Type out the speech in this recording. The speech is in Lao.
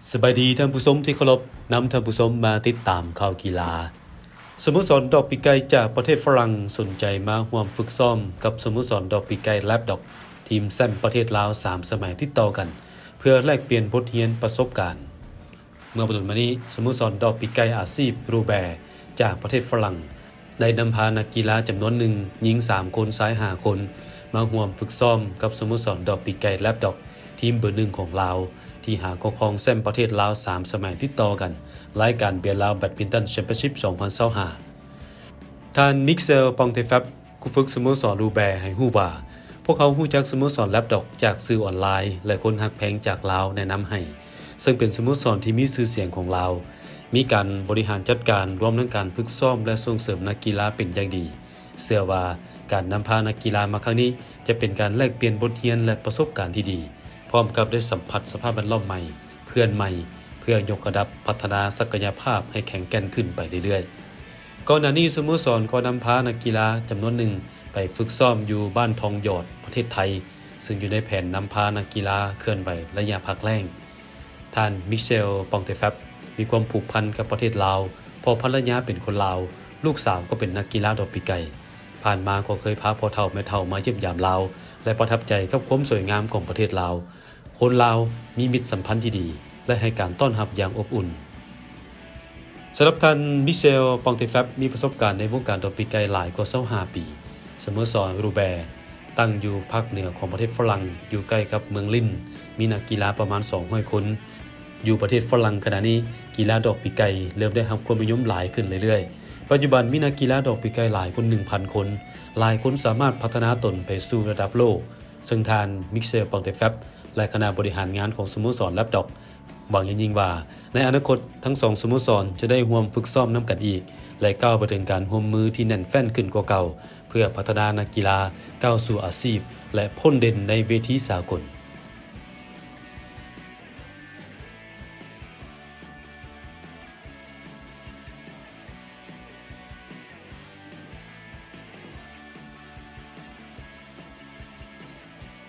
ສະບາຍດີທ່ານຜູ້ຊົມທີ່ເຄົາລົບ, ນຳທ່ານຜູ້ຊົມມາຕິດຕາມຂ່າວກິລາ. ສະໂມສອນດອກປີກໄກ່ຈາກປະເທດຝຣັ່ງສົນໃຈມາຮ່ວມຝຶກຊ້ອມກັບສະໂມສອນດອກປີກໄກ່ແລັບດອກ ທີມແຊ້ມປະເທດລາວສາມສະໄໝຕິດຕໍ່ກັນ ເພື່ອແລກປ່ຽນບົດຮຽນປະສົບການ. ເມື່ອບໍ່ດົນມານີ້, ສະໂມສອນດອກປີກໄກ່ອາຊີບ Roubaix ຈາກປະເທດຝຣັ່ງ ໄດ້ນຳພານັກກິລາຈຳນວນໜຶ່ງ, ຍິງສາມຄົນ, ຊາຍຫ້າຄົນ ມາຮ່ວມຝຶກຊ້ອມກັບສະໂມສອນດອກປີກໄກ່ແລັບດອກ ທີມເບີໜຶ່ງຂອງລາວ ທີ່ຫາຄອບຄອງແຊ້ມປະເທດລາວສາມສະໄໝຕິດຕໍ່ກັນ, ລາຍການ Beer Lao Badminton Championship ສອງພັນຊາວຫ້າ. ທ່ານ Michel Pontefract ຄູຝຶກສະໂມສອນ Roubaix ໃຫ້ຮູ້ວ່າ, ພວກເຮົາຮູ້ຈັກສະໂມສອນແລັບດອກຈາກສື່ອອນລາຍ ແລະ ຄົນຮັກແພງຈາກລາວແນະນຳໃຫ້, ເຊິ່ງເປັນສະໂມສອນທີ່ມີຊື່ສຽງຂອງລາວ, ມີການບໍລິຫານຈັດການ, ລວມທັງການຝຶກຊ້ອມ ແລະ ສົ່ງເສີມນັກກິລາເປັນຢ່າງດີ. ເຊື່ອວ່າການນຳພານັກກິລາມາຄັ້ງນີ້ ຈະເປັນການແລກປ່ຽນບົດຮຽນ ແລະ ປະສົບການທີ່ດີ, ພ້ອມກັບໄດ້ສຳຜັດສະພາບແວດລ້ອມໃໝ່, ເພື່ອນໃໝ່, ເພື່ອຍົກລະດັບພັດທະນາສັກກະຍະພາບໃຫ້ແຂງແກ່ນຂຶ້ນໄປເລື້ອຍໆ. ກ່ອນໜ້ານີ້ສະໂມສອນກໍນຳພານັກກິລາຈຳນວນໜຶ່ງໄປຝຶກຊ້ອມຢູ່ບ້ານທອງຢອດ ປະເທດໄທ, ເຊິ່ງຢູ່ໃນແຜນນຳພານັກກິລາເຄື່ອນໄຫວໄລຍະພັກແລ້ງ. ທ່ານ Michel Pontefract ມີຄວາມຜູກພັນກັບປະເທດລາວ, ເພາະພັນລະຍາເປັນຄົນລາວ, ລູກສາວກໍເປັນນັກກິລາດອກປີກໄກ່. ຜ່ານມາກໍເຄີຍພາພໍ່ເຖົ້າແມ່ເຖົ້າມາຢ້ຽມຢາມລາວ ແລະ ປະທັບໃຈກັບຄວາມສວຍງາມຂອງປະເທດລາວ. ຄົນລາວມີມິດສຳພັນທີ່ດີ ແລະ ໃຫ້ການຕ້ອນຮັບຢ່າງອົບອຸ່ນ. ສຳລັບທ່ານ Michel Pontefract ມີປະສົບການໃນວົງການດອກປີກໄກ່ຫຼາຍກວ່າຊາວຫ້າປີ. ສະໂມສອນ Roubaix ຕັ້ງຢູ່ພາກເໜືອຂອງປະເທດຝຣັ່ງ, ຢູ່ໃກ້ກັບເມືອງລິນ, ມີນັກກິລາປະມານສອງຮ້ອຍຄົນ. ຢູ່ປະເທດຝຣັ່ງຂະນະນີ້, ກິລາດອກປີກໄກ່ເລີ່ມໄດ້ຮັບຄວາມນິຍົມຫຼາຍຂຶ້ນເລື້ອຍໆ. ປັດຈຸບັນມີນັກກິລາດອກປີກໄກ່ຫຼາຍກວ່າໜຶ່ງພັນຄົນ. ຫຼາຍຄົນສາມາດພັດທະນາຕົນໄປສູ່ລະດັບໂລກ, ເຊິ່ງທ່ານ Michel Pontefract ແລະ ຄະນະບໍລິຫານງານຂອງສະໂມສອນແລັບດອກ ຫວັງຢ່າງຍິ່ງວ່າ ໃນອະນາຄົດທັງສອງສະໂມສອນຈະໄດ້ຮ່ວມຝຶກຊ້ອມນຳກັນອີກ ແລະ ກ້າວໄປເຖິງການຮ່ວມມືທີ່ແໜ້ນແຟ້ນຂຶ້ນກວ່າເກົ່າ ເພື່ອພັດທະນານັກກິລາກ້າວສູ່ອາຊີບ ແລະ ພົ້ນເດັ່ນໃນເວທີສາກົນ.